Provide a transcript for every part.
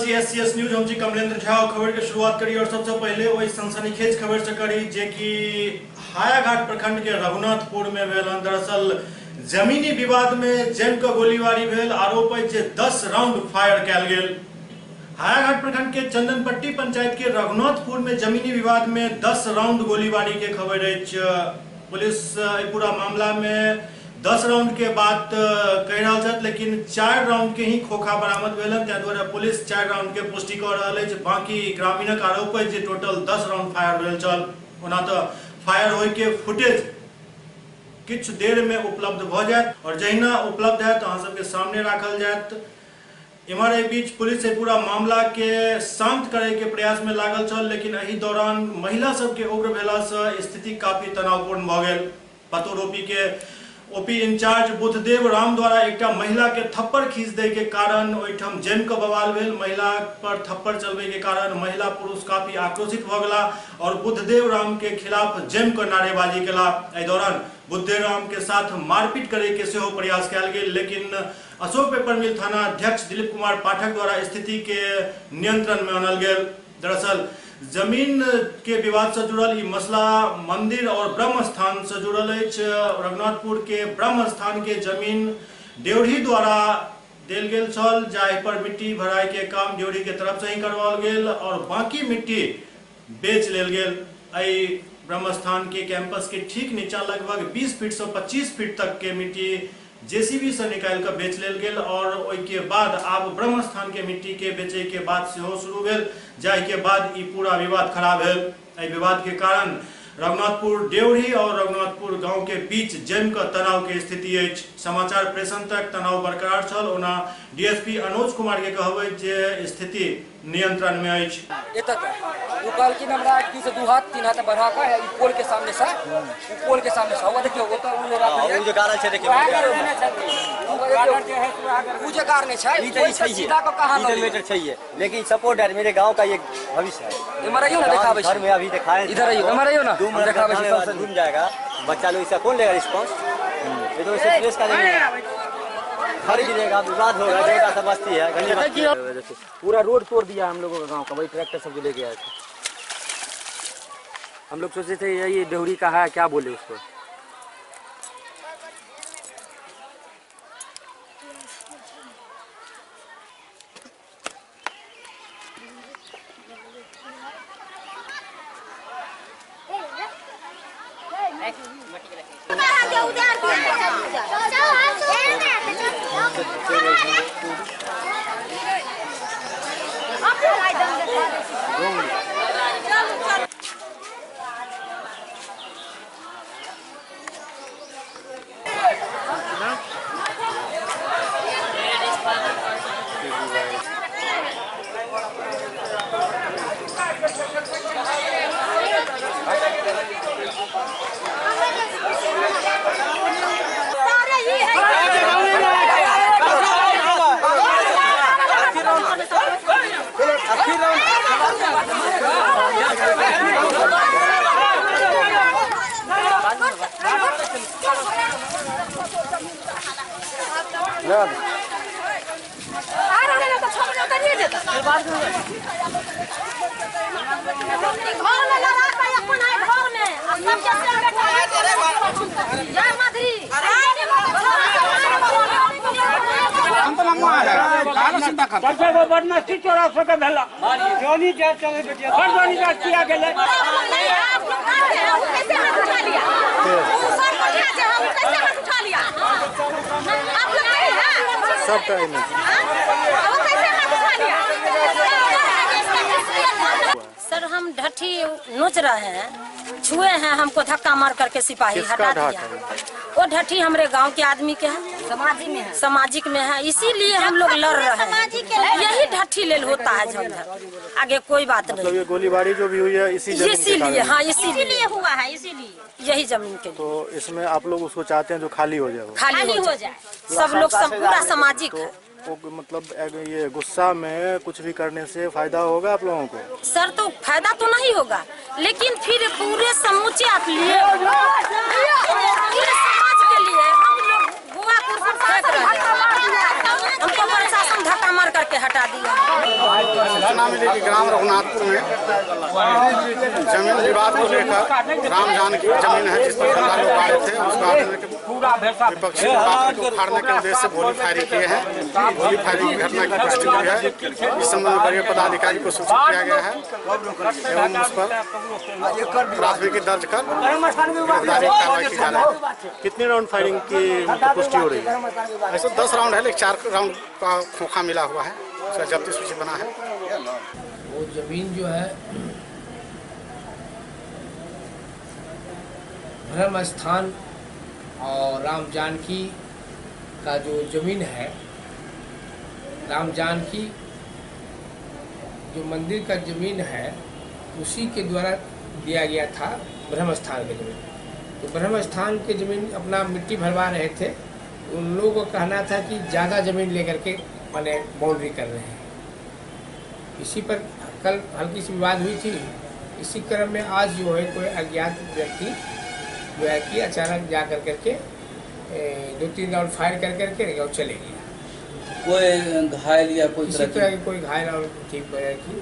छी SCS news. हम छी कमलेंद्र झा। खबर के शुरुआत करी और सबसे पहले वही सनसनीखेज खबर से करी जे कि हायाघाट प्रखंड के रघुनाथपुर में भेल। दरअसल जमीनी विवाद में जम के गोलीबारी भेल। आरोप है जे 10 राउंड फायर कयल गेल। हायाघाट प्रखंड के चंदनपट्टी पंचायत के रघुनाथपुर में जमीनी विवाद में 10 राउंड गोलीबारी के खबर अछि। पुलिस पूरा मामला में 10 राउंड के बात कह रहा छथि, लेकिन 4 राउंड के ही खोखा बरामद भेलन। ताहि दुआरे पुलिस 4 राउंड के पुष्टि कऽ रहल अछि। बाकी ग्रामीणक आरोप अछि जे टोटल 10 राउंड फायर भेल छल। ओना तऽ फायर होय के फुटेज किछु देर में उपलब्ध भऽ जायत और जहिना उपलब्ध हैत अहाँ सबके सामने राखल जायत। इम्हर एहि बीच पुलिस एहि पूरा मामला के शांत करे के प्रयास में लागल छल, लेकिन एहि दौरान महिला सबके उग्र भेलासँ स्थिति काफी तनावपूर्ण भऽ गेल। पतोरोपी के ओपी इंचार्ज बुद्धदेव राम द्वारा एकटा महिला के थप्पड़ खींच दै के कारण ओहिठाम जमि कऽ बवाल भेल। महिला पर थप्पड़ चलबै के कारण महिला पुरुष काफी आक्रोशित भऽ गेला और बुद्धदेव राम के खिलाफ जमि कऽ नारेबाजी केला। एहि दौरान बुद्धदेव राम के साथ मारपीट करे के सेहो प्रयास कयल गेल, लेकिन अशोक पेपर मिल थाना अध्यक्ष दिलीप कुमार पाठक द्वारा स्थिति के नियंत्रण में आनल गेल। दरअसल जमीन के विवाद से जुड़ल ई मसला मंदिर और ब्रह्म स्थान से जुड़ल अछि। रघुनाथपुर के ब्रह्म स्थान के जमीन ड्योढ़ी द्वारा देल गेल छल, जाहि पर मिट्टी भराई के काम ड्योढ़ी के तरफ से ही करवाओल गेल और बाकी मिट्टी बेच लेल गेल। एहि ब्रह्म स्थान के कैंपस के ठीक नीचा लगभग 20 फीट से 25 फीट तक के मिट्टी जेसीबी से निकालि कऽ बेच लेल गेल और ओहिके बाद आब ब्रह्म स्थान के मिट्टी के बेचे के बाद सेहो शुरू भेल, जाहिके बाद ई पूरा विवाद खड़ा भेल। एहि विवाद के कारण रघुनाथपुर ड्योढ़ी और रघुनाथपुर गांव के बीच जमि कऽ तनाव के स्थिति अछि। समाचार प्रेषण तक तनाव बरकरार छल। ओना डीएसपी अनुज कुमार के कहब अछि जे स्थिति नियंत्रण में अछि। ओ कहलखिन हमरा कि से 2 हाथ 3 हाथ बढ़ा कऽ ई पोल के सामने से, उ पोल के सामने से देखियौ ओतऽ उ राखल उ जे गाड़ल छै, देखियौ उ जे गाड़ने छै ई छै सीधा कऽ कहां ई मेटर छैये, लेकिन सपोर्ट है मेरे गांव का ये भविष्य है। इमर आइयो ना देखाबै घर में अभी दिखाए, इधर आइयो, इमर आइयो ना हम देखाबै छी, सबसे घूम जाएगा बच्चा लोग, इसका कौन लेगा रिस्पांस? ये तो इसे प्रेस का नहीं खरीद लेगा, विवाद होगा, छोटा सा बस्ती है। पूरा रोड तोड़ दिया हम लोगों का गांव का, वही ट्रैक्टर सब जो लेके आए थे। हम लोग सोचे थे ये देवरी का है, क्या बोले उसको। बदमाशी 84 के भेला जोनी जात चले बेटिया हर जोनी जात किया गेलै। कैसे हाथ उठा लिया सर बढ़िया जे हम कैसे हाथ उठा लिया आप लोग नहीं है सब टाइम में वो कैसे हाथ उठा लिया। सर हम ढठी नोच रहे हैं, छुए हैं हमको धक्का मार करके सिपाही हटा दिया। वो ढठी हमारे गांव के आदमी के है, सामाजिक में है, सामाजिक में है, इसीलिए हम लोग लड़ रहे हैं। यही ढठी लेल होता है झंझट, आगे कोई बात नहीं। मतलब ये गोलीबारी जो भी हुई है इसी इसीलिए, हाँ इसीलिए हुआ है, इसीलिए यही जमीन के। तो इसमें आप लोग उसको चाहते हैं जो खाली हो जाए, खाली हो जाए सब लोग, सब पूरा सामाजिक है। मतलब ये गुस्सा में कुछ भी करने से फायदा होगा आप लोगों को? सर तो फायदा तो नहीं होगा, लेकिन फिर पूरे समूचे आप लिए पूरे समाज के लिए हम लोग गोवा कुर्सी फेंक रहे हैं, हमको प्रशासन धक्का मार करके हटा दिया। सूचना मिली कि ग्राम रघुनाथपुर में जमीन विवाद को लेकर राम जानकी जमीन है जिस पर हल्ला लोग आए थे, उसका विपक्षी को उखाड़ने के उद्देश्य से गोली फायरिंग किए हैं। गोली फायरिंग की घटना की पुष्टि हुई है। इस संबंध में वरीय पदाधिकारी को सूचित किया गया है एवं उस पर प्राथमिकी दर्ज कर गिरफ्तारी कार्रवाई की जा रही है। कितने राउंड फायरिंग की पुष्टि हो रही है? ऐसे 10 राउंड है, लेकिन 4 राउंड का खोखा मिला हुआ है, उसका जब्ती सूची बना है। वो जमीन जो है ब्रह्म स्थान और राम जानकी का जो जमीन है, राम जानकी जो मंदिर का जमीन है उसी के द्वारा दिया गया था ब्रह्म स्थान के जमीन। तो ब्रह्म स्थान के जमीन अपना मिट्टी भरवा रहे थे, उन लोगों को कहना था कि ज़्यादा ज़मीन लेकर के मैंने बाउंड्री कर रहे हैं। इसी पर कल हल्की सी विवाद हुई थी। इसी क्रम में आज जो है कोई अज्ञात व्यक्ति जो है कि अचानक जा कर करके 2-3 राउंड फायर कर करके और चले गया। कोई घायल या कोई इसी तरह की कोई घायल और ठीक वगैरह की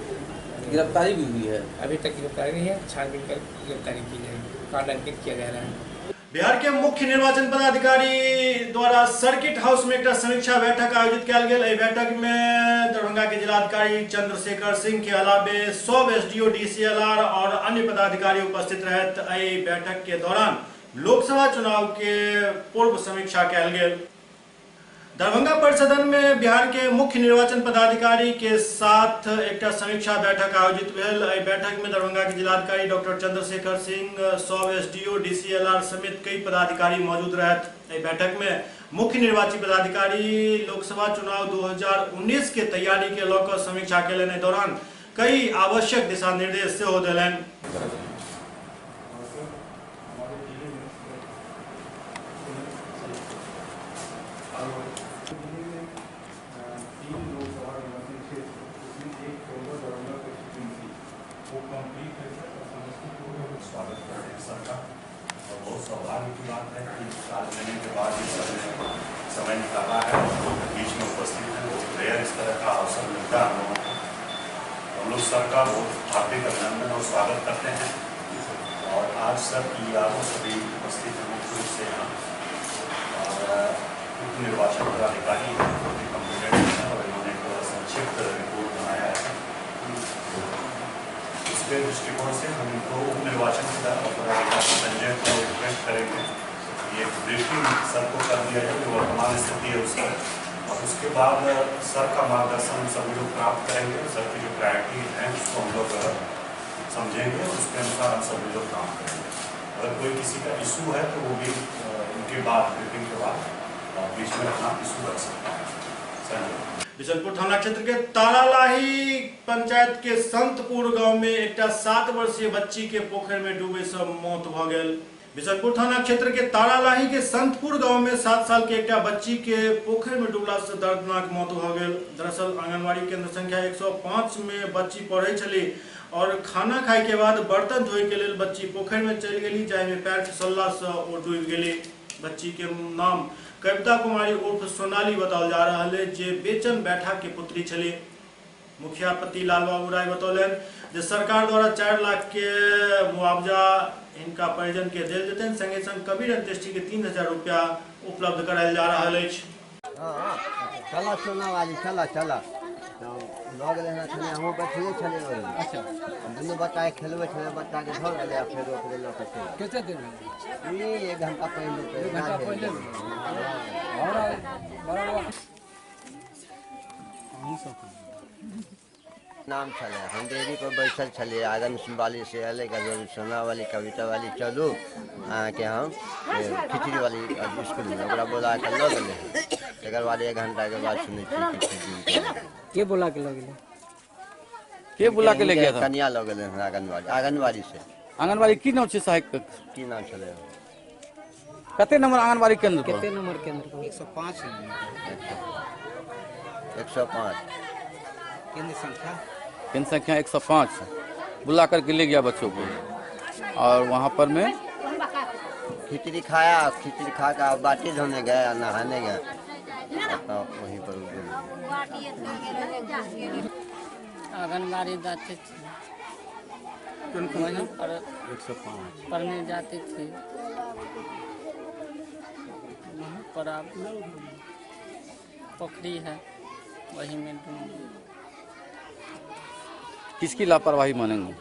गिरफ्तारी भी हुई है? अभी तक गिरफ्तारी नहीं है, छानबीन कर गिरफ्तारी की जाएगी, कार्ड अंकित किया जा रहा है। बिहार के मुख्य निर्वाचन पदाधिकारी द्वारा सर्किट हाउस में एक समीक्षा बैठक आयोजित कयल गेल। एहि बैठक में दरभंगा के जिलाधिकारी चंद्रशेखर सिंह के अलावे सब एसडीओ, डीसीएलआर और अन्य पदाधिकारी उपस्थित रहत। एहि बैठक के दौरान लोकसभा चुनाव के पूर्व समीक्षा कयल गेल। दरभंगा परिसदन में बिहार के मुख्य निर्वाचन पदाधिकारी के साथ एक समीक्षा बैठक आयोजित भेल। एहि बैठक में दरभंगा के जिलाधिकारी डॉक्टर चंद्रशेखर सिंह, सब एसडीओ, डीसीएलआर समेत कई पदाधिकारी मौजूद रहत। एहि बैठक में मुख्य निर्वाची पदाधिकारी लोकसभा चुनाव 2019 के तैयारी के लऽ कऽ समीक्षा केलनि। एहि दौरान कई आवश्यक दिशा निर्देश सेहो देलनि। स्वागत करते हैं सर का और बहुत सौभाग्य की बात है कि 7 महीने के बाद ये सर ने समय निकाला है और लोग के बीच में उपस्थित हैं। बहुत रेयर इस तरह का अवसर मिलता है हम लोगों को। हम लोग सर का बहुत हार्दिक अभिनंदन और स्वागत करते हैं। और आज सर ERO सभी उपस्थित हैं मुख्य रूप से यहाँ और उप निर्वाचन पदाधिकारी हैं जो कि कम्पिटेंट हैं और इन्होंने एक संक्षिप्त रिपोर्ट बनाया है। उसके दृष्टिकोण से हम इनको उप निर्वाचन पदाधिकारी संजय को रिक्वेस्ट करेंगे ये ब्रीफिंग सर को कर दिया जाए जो वर्तमान स्थिति है उसका, और उसके बाद सर का मार्गदर्शन सभी लोग प्राप्त करेंगे। सर की जो प्रायोरिटी है उसको हम लोग समझेंगे और उसके अनुसार हम सभी लोग काम करेंगे। अगर कोई किसी का इशू है तो वो भी उनके बाद ब्रीफिंग के बाद बीच में अपना इशू रख सकता है। संजय। बिशनपुर थाना क्षेत्र के तारालाही पंचायत के संतपुर गांव में एक 7 वर्षीय बच्ची के पोखर में डूबे से मौत भ गेल। बिशनपुर थाना क्षेत्र के तारालाही के संतपुर गांव में 7 साल के एक बच्ची के पोखर में डूबला से दर्दनाक मौत भ गेल। दरअसल आंगनबाड़ी केंद्र संख्या 105 में बच्ची पढ़े छली और खाना खाए के बाद बर्तन धोए के लेल बच्ची पोखर में चलि गेली, जाहिमे पैर फिसलला से ओ डूबि गेली। बच्ची के नाम कविता कुमारी उर्फ सोनाली बताओल जा रहा है, जे बेचन बैठा के पुत्री छली। मुखिया पति लाल बाबू राय बतौलनि जे सरकार द्वारा 4 लाख के मुआवजा हिनका परिजन के देल जेतनि, संगे संग कबीर अंत्येष्टि के 3000 रुपया उपलब्ध करायल जा रहा अछि। चला सोना वाली चला चला लऽ गेलै हमरा छलै, हमहूँ बैठले छलियै। अच्छा, दुनू बच्चा खेलबै छलै, बच्चाके धऽ गेलै आ फेर ओकरे लऽ कऽ चलि। कतेक देर भेलै? ई 1 घंटा पहिले। 1 घंटा पहिले। नाम छलै, हम डेयरी पर बैसल छलियै, आंगनबाड़ी से अयलै, सोना वाली कविता वाली चलू अहाँके हम खिचड़ी वाली इसकुलमे, ओकरा बोला कऽ लऽ गेलै। तकर बाद 1 घंटाके बाद सुनै छियै के बोला के लऽ गेलै? के बुला के ले गया था? कनिया लऽ गेलै हमरा आंगनबाड़ी, आंगनबाड़ी से। आंगनबाड़ी की नाम छै साहेब? की नाम छलै? कते नंबर आंगनबाड़ी केंद्र पर? कते नंबर केंद्र पर? 105। 105 केंद्र संख्या, केंद्र संख्या 105 बुला करके ले गया बच्चों को और वहाँ पर में खिचड़ी खाया, खिचड़ी खा कर बाटी धोने गया, नहाने गया, वहीं पर। आंगनबाड़ी जाते थे, वहीं पर पढ़ने जाते थे, वहीं पर आप पोखरी है वहीं में डूब। किसकी लापरवाही मानेंगे?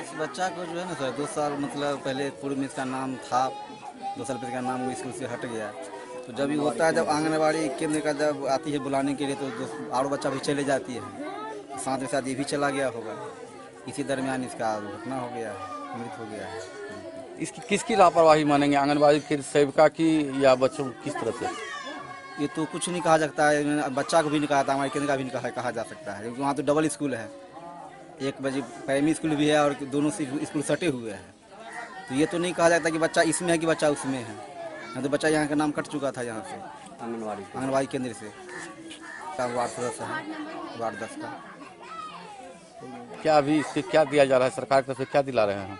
इस बच्चा को जो है ना सर 2 साल मतलब पहले पूर्व में इसका नाम था, 2 साल पहले का नाम स्कूल से हट गया। तो जब ये होता है, जब आंगनबाड़ी केंद्र का जब आती है बुलाने के लिए तो और बच्चा भी चले जाती है, साथ में साथ ये भी चला गया होगा। इसी दरमियान इसका घटना हो गया है, मृत हो गया है। इसकी किसकी लापरवाही मानेंगे, आंगनबाड़ी के सेविका की या बच्चों, किस तरह से? ये तो कुछ नहीं कहा सकता है, बच्चा को भी नहीं कहा था, हमारे केंद्र का भी नहीं कहा जा सकता है, क्योंकि वहाँ तो डबल स्कूल है, 1 बजे प्राइमरी स्कूल भी है और दोनों स्कूल सटे हुए हैं। तो ये तो नहीं कहा जाता कि बच्चा इसमें है कि बच्चा उसमें है। यहाँ तो बच्चा यहाँ का नाम कट चुका था, यहाँ से आंगनबाड़ी केंद्र से। वार्ड सदस्य है, वार्ड 10 का। क्या अभी इससे क्या दिया जा रहा है, सरकार की तरफ से क्या दिला रहे हैं?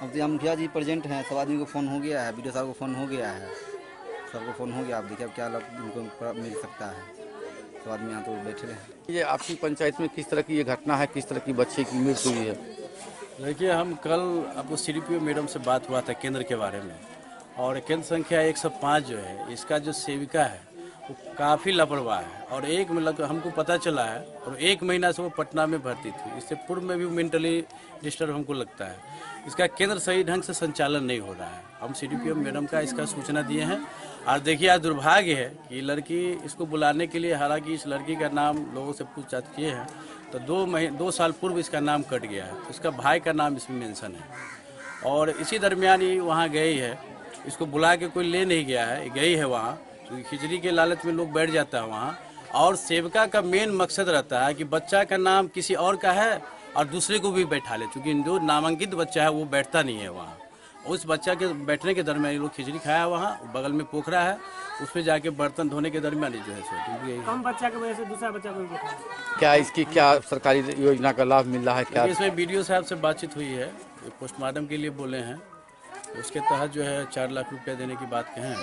अब तो मुखिया जी प्रेजेंट हैं, सब आदमी को फ़ोन हो गया है, बीडीओ साहब को फ़ोन हो गया है, सबको फ़ोन हो गया। आप देखिए अब क्या उनको मिल सकता है, सब आदमी यहाँ तो बैठे हैं। ये आपकी पंचायत में किस तरह की ये घटना है, किस तरह की बच्चे की मृत्यु हुई है? देखिए, हम कल आपको सीडीपीओ मैडम से बात हुआ था केंद्र के बारे में, और केंद्र संख्या 105 जो है, इसका जो सेविका है वो काफ़ी लापरवाह है। और एक मतलब हमको पता चला है, और 1 महीना से वो पटना में भर्ती थी, इससे पूर्व में भी मेंटली डिस्टर्ब हमको लगता है। इसका केंद्र सही ढंग से संचालन नहीं हो रहा है। हम सीडीपीओ मैडम का इसका सूचना दिए हैं। और देखिए, आज दुर्भाग्य है कि लड़की इसको बुलाने के लिए, हालांकि इस लड़की का नाम लोगों से पूछताछ किए हैं तो 2 साल पूर्व इसका नाम कट गया है, इसका भाई का नाम इसमें मेंशन है। और इसी दरमियान ही वहाँ गई है, इसको बुला के कोई ले नहीं गया है, गई है वहाँ, क्योंकि खिचड़ी के लालच में लोग बैठ जाता है वहाँ। और सेविका का मेन मकसद रहता है कि बच्चा का नाम किसी और का है और दूसरे को भी बैठा ले, क्योंकि जो नामांकित बच्चा है वो बैठता नहीं है वहाँ। उस बच्चा के बैठने के दरमियान लोग खिचड़ी खाया, वहाँ बगल में पोखरा है, उसमें जाके बर्तन धोने के दरमियान जो है सो कम बच्चा की वजह से दूसरा बच्चा को भी। क्या इसकी क्या सरकारी योजना का लाभ मिल रहा है? क्या इसमें बीडीओ साहब से बातचीत हुई है, पोस्टमार्टम के लिए बोले हैं, उसके तहत जो है 4 लाख रुपया देने की बात कहें,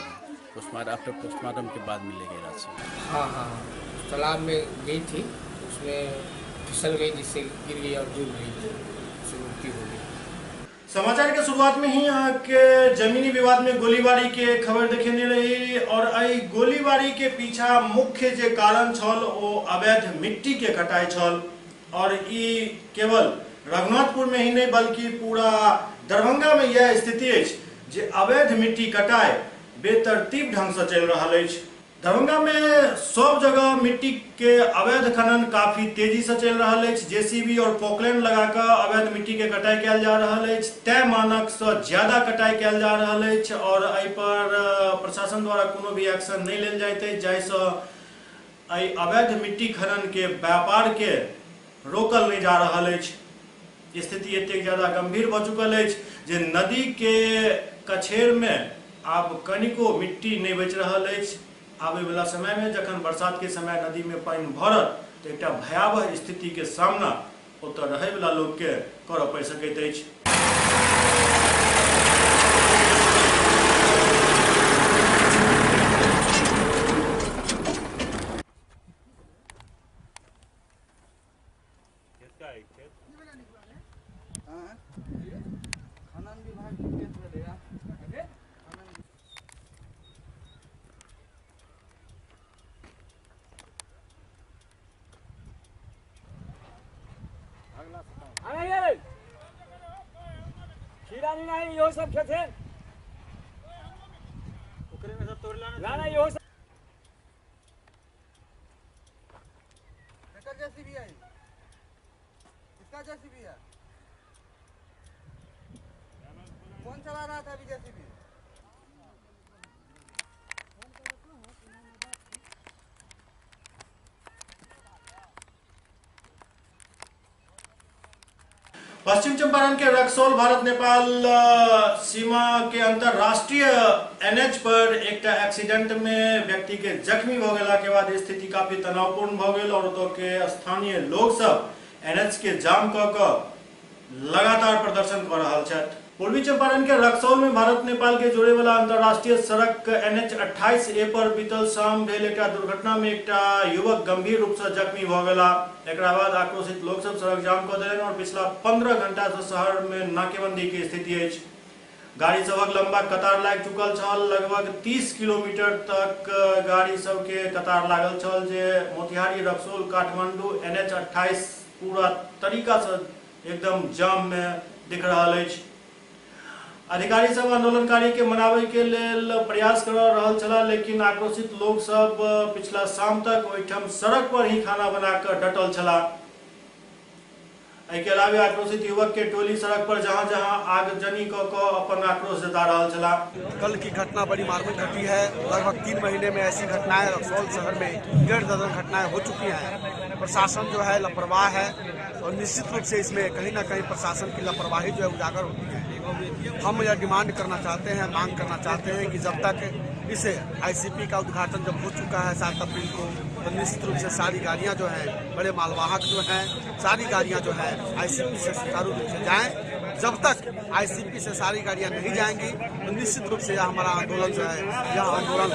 पोस्टमार्टम आफ्टर पोस्टमार्टम के बाद मिलेगी राशि। हाँ हाँ, तालाब में गई थी, उसमें फिसल गई, जिससे गिर गई और डूब गई, उससे मृत्यु हो गई। समाचार के शुरुआत में ही के जमीनी विवाद में गोलीबारी के खबर देखेने रही, और एहि गोलीबारी के पीछा मुख्य जे कारण छल ओ अवैध मिट्टी के कटाई छल। और ई केवल रघुनाथपुर में ही नहीं बल्कि पूरा दरभंगा में यह स्थिति अछि जे अवैध मिट्टी कटाई बेतरतीब ढंग से चल रहा अछि। दरभंगा में सब जगह मिट्टी के अवैध खनन काफी तेजी से चल रहा अछि। जेसीबी और पोकलेन लगाकर अवैध मिट्टी के कटाई कयल जा रहा अछि, तय मानक से ज्यादा कटाई कयल जा रहा अछि और एहि पर प्रशासन द्वारा कोनो भी एक्शन नहीं लेल जाइत अछि, जाहिसँ एहि अवैध मिट्टी खनन के व्यापार के रोकल नहीं जा रहा अछि। स्थिति एतेक ज्यादा गंभीर भऽ चुकल अछि जे नदी के कछेर में आब कनिको मिट्टी नहीं बचि रहल अछि। आबे वाला समय में जखन बरसात के समय नदी में पानि भरत तो एकटा भयावह स्थिति के सामना ओतऽ रहै वाला लोक के करऽ पड़ि सकैत अछि। नहीं यो सब खेत है ओकरे में सब तोड़ लाना लाना यो सब इसका जेसीबी है, इसका जेसीबी है। कौन चला रहा था अभी जेसीबी? पश्चिम चंपारण के रक्सौल भारत नेपाल सीमा के अंतरराष्ट्रीय एनएच पर एकटा एक्सीडेंट में व्यक्ति के जख्मी भ गेला के बाद स्थिति काफी तनावपूर्ण भ गेल और ओतऽ के स्थानीय लोग सब एनएच के जाम क क लगातार प्रदर्शन क रहल छथि। पूर्वी चंपारण के रक्सौल में भारत नेपाल के जोड़े वाला अंतर्राष्ट्रीय सड़क एनएच 28 ए पर बीतल शाम भेल एकटा दुर्घटना में एकटा युवक गंभीर रूप से जख्मी भ गेला। एकरा बाद आक्रोशित लोक सब सड़क जाम क देलनि और पिछला 15 घंटा से शहर में नाकेबंदी के स्थिति अछि। गाड़ी सभक लंबा कतार लागि चुकल छल। लगभग 30 किलोमीटर तक गाड़ी सबके कतार लागल छल जे मोतिहारी रक्सौल काठमांडू एनएच 28 पूरा तरीका से एकदम जाम में दिख रहल अछि। अधिकारी सब आंदोलनकारी के मनावे के लेल प्रयास कर रहल छला, लेकिन आक्रोशित लोग सब पिछला शाम तक ओहिठाम सड़क पर ही खाना बनाकर डटल छला। एहि के अलावे आक्रोशित युवक के टोली सड़क पर जहां जहां आगजनी क अपन आक्रोश जता रहल छला। कल की घटना बड़ी मार्मिक घटी है। लगभग 3 महीने में ऐसी घटनाएं रक्सौल शहर में 1.5 दर्जन घटनाएं हो चुकी हैं। प्रशासन जो है लापरवाह है और निश्चित रूप से इसमें कहीं ना कहीं प्रशासन की लापरवाही जो है उजागर होती है। हम यह डिमांड करना चाहते हैं, मांग करना चाहते हैं कि जब तक इसे आईसीपी का उद्घाटन जब हो चुका है 7 अप्रैल को, तो निश्चित रूप से सारी गाड़ियां जो हैं, बड़े मालवाहक जो हैं, सारी गाड़ियां जो हैं आईसीपी से सुचारू रूप से जाएं। जब तक आईसीपी से सारी गाड़ियां नहीं जाएंगी तो निश्चित रूप से यह हमारा आंदोलन जो है, यह आंदोलन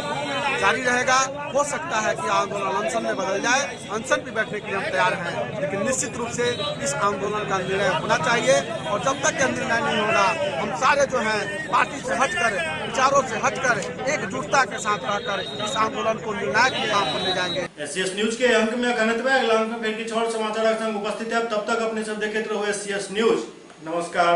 जारी रहेगा। हो सकता है कि आंदोलन अनशन में बदल जाए, अनशन भी बैठने के लिए हम तैयार हैं, लेकिन निश्चित रूप से इस आंदोलन का निर्णय होना चाहिए और जब तक यह निर्णय नहीं होगा हम सारे जो हैं पार्टी से हटकर, विचारों से हटकर, एकजुटता के साथ रहकर इस आंदोलन को निर्णायक मुकाम पर ले जाएंगे। एससीएस न्यूज के अंक में अखन एतबे। अगला अंक में फिर किछु और समाचारक संग उपस्थित है। तब तक अपने सब देखैत रहू एससीएस न्यूज। नमस्कार।